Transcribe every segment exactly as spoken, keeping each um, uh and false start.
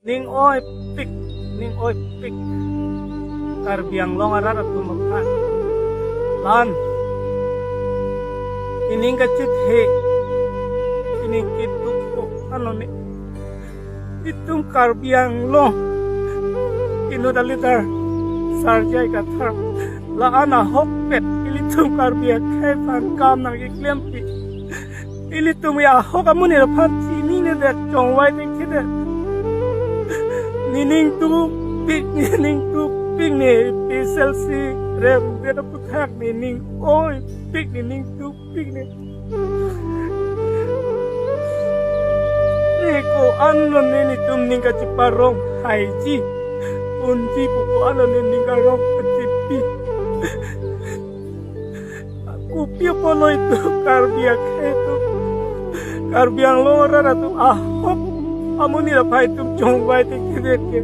Ning oipik, ning oipik. Karbi Anglong arat atum aphan. La-an, nening kachethe, nening keduk ko-an lo ne. Itum Karbi Anglong inut aleader Sar J I Kathar la-an ahokpet ilitum Karbi akhei aphan kam nangkeklempi. Ilitum ya ahok amonit aphan chinine det, chongvai thekthe det. Nening tupik, nening tupik ne, P S L C remdet aputhak nening oipik, nening tupik ne. Ne ko-an lo ne netum ning kacheparong haiji. Unji pu ko-an lo ne ning karong kachepi. Kopi apotlo itum Karbi akhei atum, Karbi Anglong arat atum ahok amonit aphan itum chongvai thekthe det ke.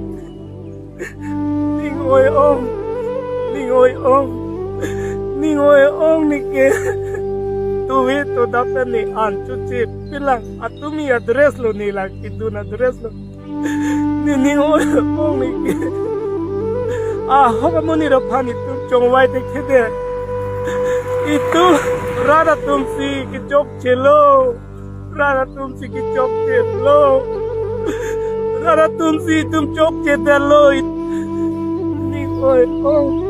Ning oi-ong, ning oi-ong, ning oi-ong ne ke. Tuve to dapen ne an chuche pilang, atumi a-dress lo, ne la kedun a-dress lo. Nening oi-ong ne ke. Ahok amonit aphan itum chongvai thekthe det. Itum rat atum si kechokchelo. Rat atum si kechokchelo. Rat atum si itum chokchedetlo. Ning oi-ong.